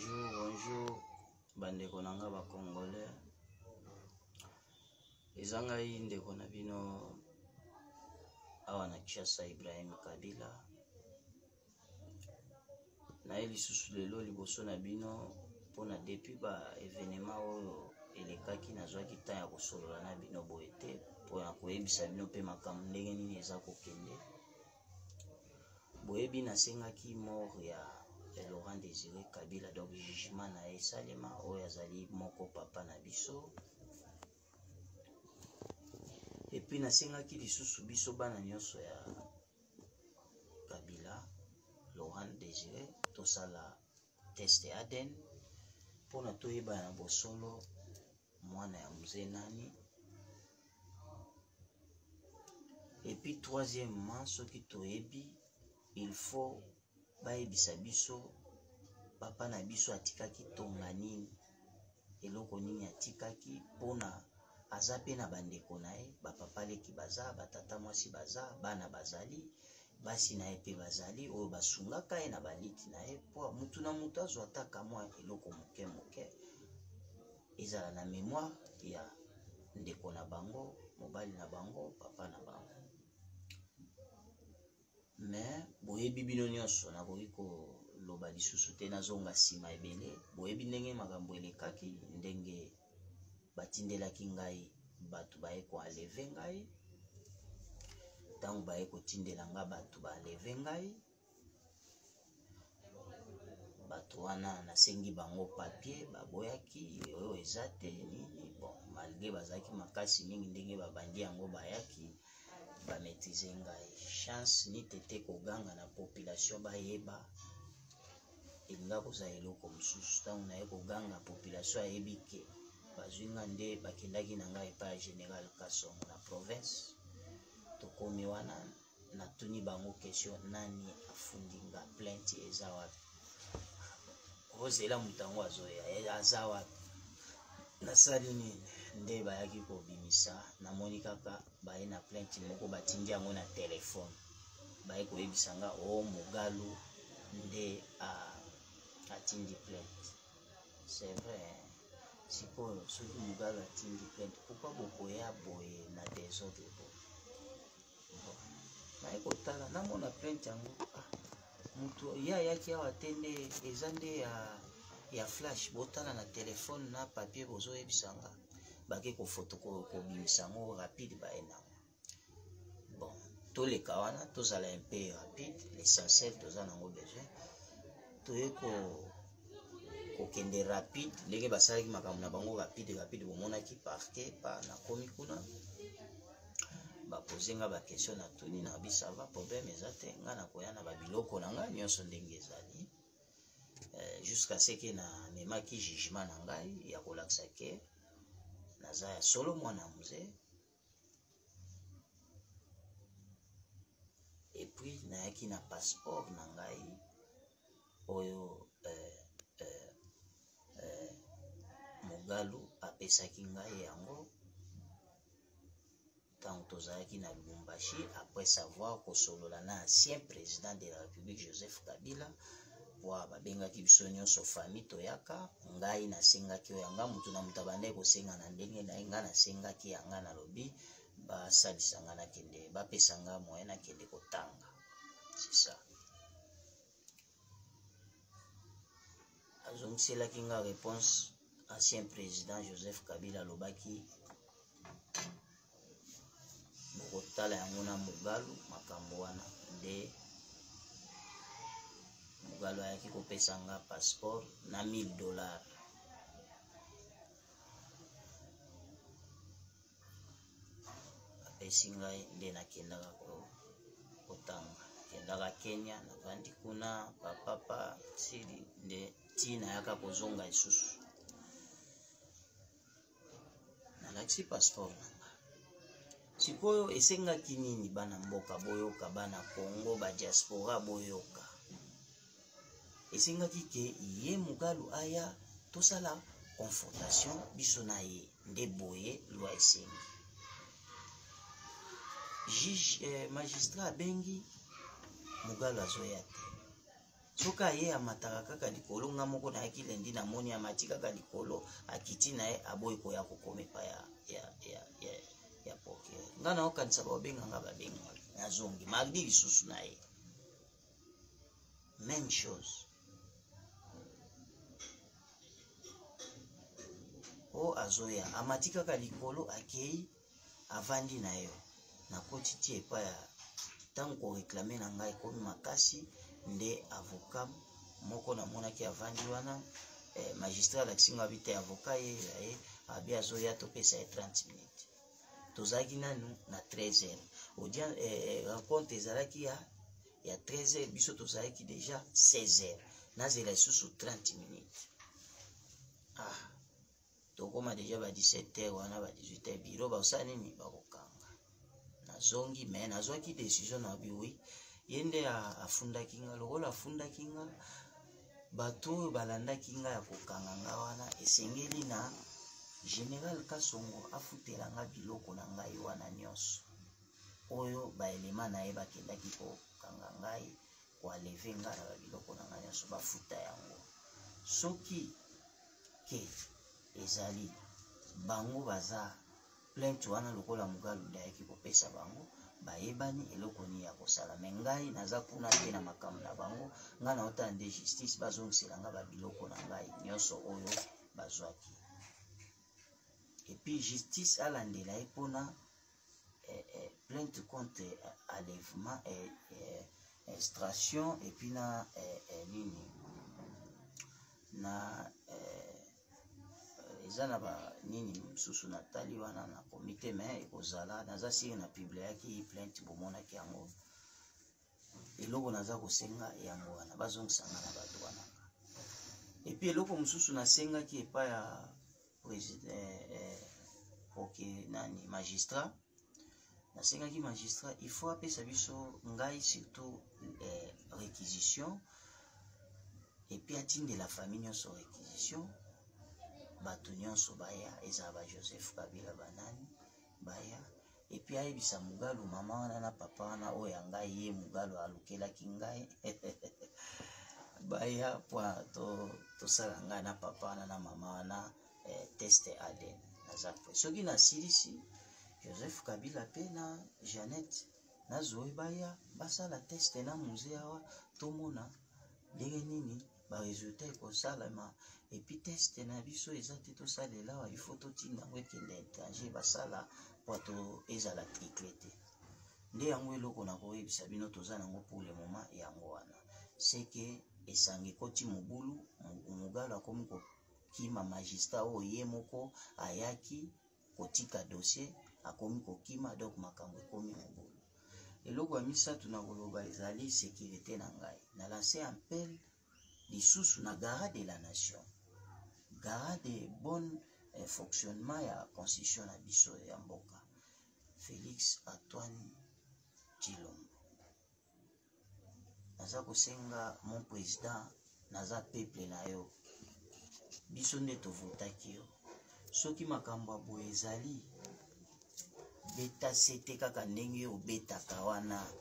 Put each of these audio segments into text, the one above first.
Bonjour, bonjour bandeko na nga ba congolais. Eza ngai ndeko na bino awa na Kinshasa Ibrahim Kabila. Naye lisusu lelo liboso na bino mpona depuis ba evenement oyo elekaki nazwaki temps ya kosolola na bino boye te mpona koyebisa bino mpe makambo ndenge nini eza kokende. Boyebi nasengaki mort ya Laurent Desire Kabila, donc jugement na ye esalema, oyo azali moko papa na biso. Et puis nasengaki lisusu biso bana nyonso ya Kabila Laurent Desire tosala test ADN mpona toyeba na bosolo mwana ya mzee nani. Et puis troisièmement, soki toyebi, il faut bayebisa biso papa na biso atikaki tonga nini, eloko nini atikaki, mpona aza pe na bandeko na ye, bapapa leki baza, batata mwasi baza, bana bazali, basi na ye pe bazali, oyo basungaka ye na baliki na ye, po mutu na mutu azwa ata kamwa eloko moke moke ezala na mémoire ya ndeko na bango, mobali na bango, papa na bango. Mais boyebi bino nyonso, nakoki koloba lisusu te, nazonga nsima ebele. Boyebi ndenge makambo elekaki, ndenge batindelaki ngai bato baye koenleve ngai. Ntango baye kotindela nga bato baenleve ngai, bato wana nasengi bango papier, baboyaki, oyo eza te nini. Bon, malgré bazalaki makasi mingi ndenge babandi yango, bayaki bamaîtrise ngai. Chance ni tete koganga na population bayeba, elinga kozala eloko mosusu. Ntango naye koganga, population ayebi ke bazwi nga, nde bakendaki na ngai epai ya Général Kasongo na province. Tokomi wana, natuni bango question, nani afundi nga, plainte eza wapi? Ozela moto yango azoya, aza wapi, nasali nini? Nde bayaki kobimisa, namoni kaka baye na plainte moko, batindi yango na telefone, baye koyebisa nga o Mugalu nde atindi plainte. C'est vrai, sikoyo soki Mugalu atindi plainte, pourquoi bokoya boye na désordre boye? Bon, naye kotala, namona plainte yango, moto ye ayaki awa te, nde eza nde ya flash. Botala na telefone na papier bozoyebisa nga, bake kofoto kobimisa yango rapide, baye nango. Bon, toleka wana, tozala un peu rapide, l'essentiel toza nango besoin. Toye kokende rapide ndenge basalaki makambo na bango rapide rapide. Bomonaki parquet pa nakomi kuna, bapose nga baquestion, natuni na bi ça va, problème eza te, nga nakoya na babiloko na nga nyonso ndenge ezali, jusqu'à ce que namemaki jugement na ngai ya kolakisa ke naza ya solo mwana mzee. Et puis nayaki na passeport na ngai oyo Mugalu apesaki ngai yango ntango tozalaki na Lubumbashi, après savoir kosolola na ancien président de la République Joseph Kabila. Po babengaki biso nyonso famille toyaka, ngai nasengaki oyo yanga, mutu na mutu abandaki kosenga na ndenge na ye. Ngai nasengaki yanga, nalobi basalisa nga nakende, bapesa nga moyen nakende kotanga. C'est ça. Azongiselaki nga réponse, ancien président Joseph Kabila alobaki bokotala yango na Mugalu makambo wana. Nde Mugalu ayaki kopesa nga passeport na 1000 $. Apesi ngai, nde nakendaka kotanga, nakendaka Kenya, navandi kuna papapa sili, nde ti nayaka kozonga lisusu, nalakisi passeport na nga. Sikoyo esengaki nini? Bana mboka boyoka, bana Congo ba diaspora boyoka, esengaki ke ye Mugalu aya tosala confrontation biso na ye, nde boye loi esengi. Juge, magistrat abengi Mugalu, azoya te. Soki aye amataka kaka likolo, nga moko nayaki lendi namoni amati kaka likolo, akiti na ye, aboyi koya kokoma epai ya procureur. Nga naokanisa baobenga nga, babenga nazongi mardi lisusu na ye, même chose. O azoya amati kaka likolo, akei avandi na yo, nakoti ti epai ya ntango koreklame na ngai ekomi makasi. Nde avocat moko namonaki avandi wana, magistrat alakisi ngai, abi te, avocat ye ye abi azoya, topesa ye 30 minutes. Tozalaki nanu na 13 heures audience, rencontre ezalaki ya 13 heures, biso tozalaki déjà 16 heures, nazela lisusu 30 minutes. Ah, tokóma déjà ba 17 heures wana, ba 18 heures, bureau bakosala nini? Bakokanga. Nazongi, mais nazwaki décision na bi oui, ye nde afundaki nga. Lokola afundaki nga, bato oyo balandaki nga ya kokanga nga wana, esengeli na général Kasongo afutela nga biloko na ngai wana nyonso oyo baelema na ye bakendaki kokanga ngai, koenlever nga na babiloko na ngai nyonso, bafuta yango. Soki ke ezali bango baza plainte wana, lokola Mugalu nde ayaki kopesa bango, bayebani eloko nini ya kosala. Mais ngai naza kuna te na makambo na bango. Ngai naotala nde justice, bazongisela nga babiloko na ngai nyonso oyo bazwaki. Et puis justice alandela ye mpona plainte contre enlèvement, extraction, et puis na nini na eza na banini mosusu natali wana na komite, mais ekozala naza sûr na publiaki plainte, bomonaki yango. Eloko naza kosenga yango wana, bazongisanga na bato wana. Et puis eloko mosusu nasengaki epai ya président, nani, magistrat, nasengaki magistrat il faut apesa biso, ngai surtout, réquisition, et puis atindela famille nyonso réquisition, bato nyonso baya, ezala ba Joseph Kabila, banani baya. Et puis ayebisa Mugalu, mama wana na papa wana oyo ya ngai, ye Mugalu alukelaki ngai, baya po tosala ngai na papa wana na mama wana test ADN. Naza prêt. Soki nasilisi, Joseph Kabila mpe na Jeannette na Zoe baya basala test na Mzee awa, tomona ndenge nini baresultat ekosalema. Et puis test na biso eza te tosalela awa, il faut totinda yango ekende étranger, basala po to ezala tricle te. Nde yango eloko na koyebisa bino toza nango pour le moment yango wana. Seke esanga ekoti mobulu, Mugalo akomi kokima magistrat oyo ye moko ayaki kotika dossier, akomi kokima, donc makambo ekomi mobulu. Eloko ya misato na koloba ezali sécurité na ngai. Na lance appel lisusu na garant de la nation, garant de bon fonctionnement ya constitution na biso ya mboka, Félix Antoine Tshilombo. Naza kosenga, mon président, naza peuple na yo, biso nde tovotaki yo. Soki makambo ya boye ezali, beta sete kaka ndenge obetaka wana.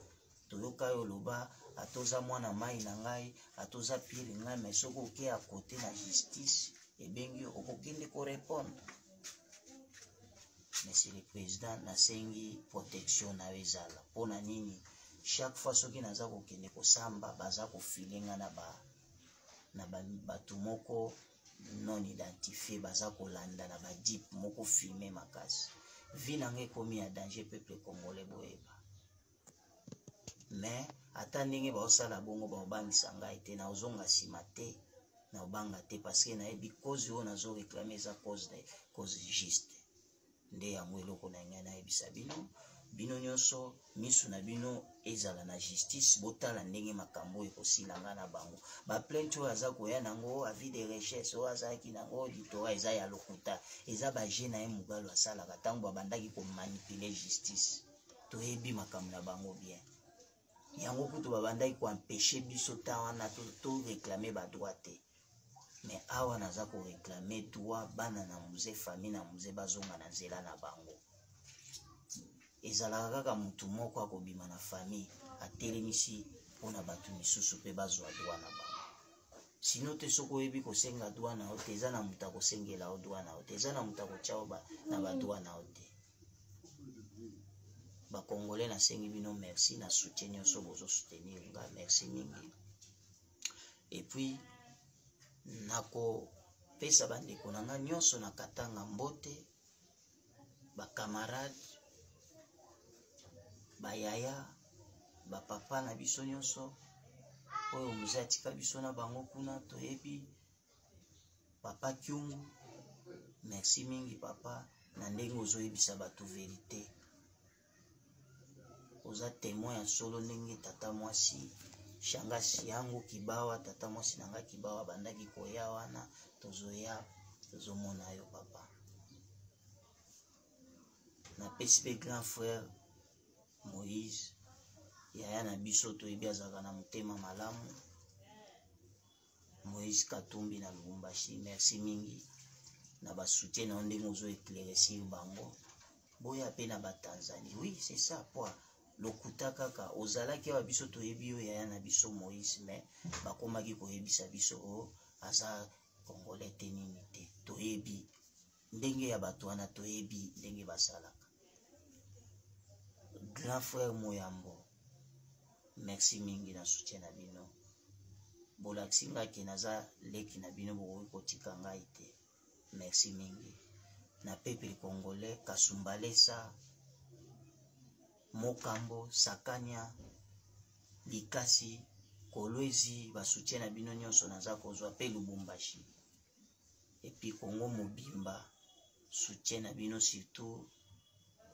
Toyoka yo oloba, ata oza mwana mai na ngai, ata oza pire ngai, mais soki oke ya kote na justice ebengi yo, okokende korépondre. Monsieur le président, nasengi protection na yo ezala. Mpona nini? Chaque fois soki naza kokende kosamba, baza kofiler nga na bato moko non identifié, baza kolanda na bajeep moko fumé makasi. Vie na nga ekomi ya danger, peuple congolais boyeba. Mais ata ndenge baosala bongo, baobangisa ngai te, naozonga nsima te, naobanga te, parce que nayebi cause oyo nazoréclamer eza cause juste. Nde yango eloko na ngai nayebisa bino, bino nyonso, misu na bino ezala na justice, botala ndenge makambo oyo ekosila nga na bango. Baplainte oyo aza koya nango, avis de recherche oyo azalaki nango, auditorat, eza ya lokuta, eza bajeu na ye Mugalo asalaka ntango babandaki komanipuler justice. Toyebi makambo na bango bien. Yango kutu babandaki koempêcher biso ta wana toréclamer badroit te. Mais awa naza koréclamer droit, bana na Mzee, famille na Mzee bazonga na nzela na bango. Ezalaka kaka motu moko akobima na famille, atelemisi mpona bato misusu mpe bazwa droit na bango. Sino te, soki oyebi kosenga droit na yo te, eza na moto akosengela yo droit na yo te, eza na moto akotya yo na badroit na yo te. Bacongolais, nasengi bino merci na soutien nyonso bozosoutenir nga, merci mingi. Et puis nakopesa bandeko na nga nyonso na Katanga mbote, bacamarade, bayaya, bapapa na biso nyonso oyo Mzee atika biso na bango kuna. Toyebi papa Kyungu, merci mingi papa na ndenge ozoyebisa bato verité, oza témoin ya solo. Ndenge tata mwasi shangasi yango Kibawa, tata mwasi na nga Kibawa bandaki koya wana, tozoya tozomona yo papa. Napesi mpe grand frère Moïse, yaya na biso, toyebi azalaka na motema malamu, Moïse Katumbi na Lubumbashi, merci mingi na basoutien na yo ndenge ozo éclaircir bango. Boya mpe na Batanzanie, oui, c'est ça, po lokuta kaka ozalaki awa, biso toyebi yo yaya na biso Moïse, mais bakomaki koyebisa biso o aza congolais te, nini te. Toyebi ndenge ya bato wana, toyebi ndenge basalaka. Grand frère Moyambo, merci mingi na soutien na bino. Bolakisi ngai ke naza leki na bino, bokoki kotika ngai te. Merci mingi na peuple congolais. Kasumbalesa, Mokambo, Sakania, Likasi, Kolwezi, basoutien na bino nyonso naza kozwa, mpe Lubumbashi et puis Congo mobimba, soutien na bino, surtout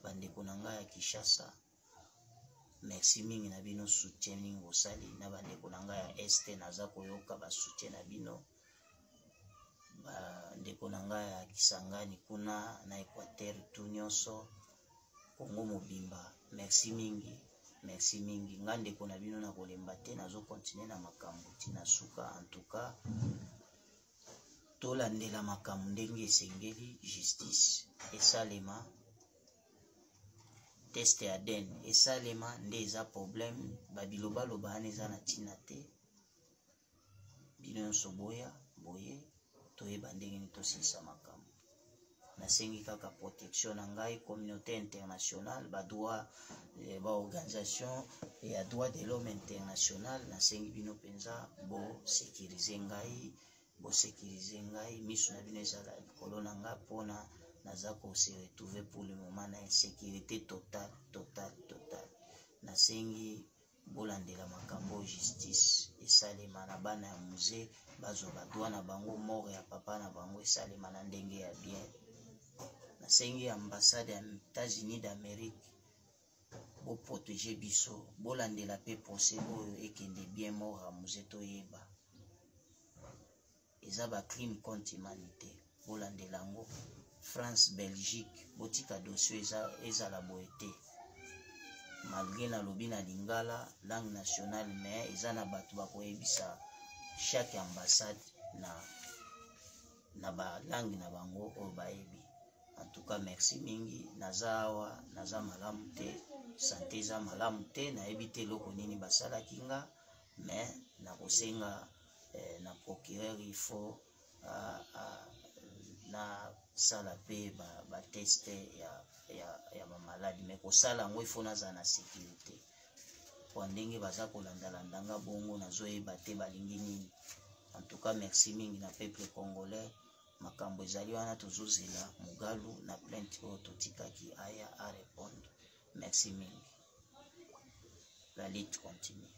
bandeko na ngai ya Kinshasa, merci mingi na bino, soutien mingi bosali na bandeko na ngai ya Est. Naza koyoka basoutien na bino, bandeko na ngai ya Kisangani kuna na Équateur, tout nyonso, Congo mobimba, merci mingi, merci mingi. Nga ndeko na bino na kolemba te, nazokontinue na makambo ntina suka. En tout cas, tolandela makambo ndenge esengeli, justice esalema, test ya ADN esalema nde eza problème. Babilobaloba wana eza na ntina te. Bino nyonso boya boye, toyeba ndenge nini tosilisa makambo. Nasengi kaka protection na ngai, communauté internationale, badroit, baorganisation ya droit de l'homme international, nasengi bino mpenza bosécuriser ngai, bosécuriser ngai, miso na bino ezala likolo na ngai, mpona naza kose retrouver pour le moment na insécurité totale, totale, totale. Nasengi bolandela makambo, justice esalema na bana ya Mzee, bazwa badroit na bango, mort ya papa na bango esalema na ndenge ya bien. Nasengi ambassade ya États-Unis d'Amérique boprotéger biso, bolandela mpe procès oyo ekende bien, mort ya Mzee toyeba eza bacrime contre humanité, bolandela yango. France, Belgique, botika dossier eza, ezala boye te. Malgré nalobi na lingala, langue nationale, mais eza na bato bakoyebisa chaque ambassade na balangue na bango oyo bayebi. En tout cas, merci mingi. Naza awa, naza malamu te, santé eza malamu te, nayebi te eloko nini basalaki nga, mais nakosenga na procureur, il faut nasala mpe batest ya bamaladi, mais kosala yango il faut nazala na sécurité, po ndenge baza kolandalanda nga bongo, nazoyeba te balingi nini. En tout cas, merci mingi na peuple congolais. Makambo ezali wana, tozozela Mugalu na plainte oyo totikaki aya arépondre. Merci mingi, la lutte continue.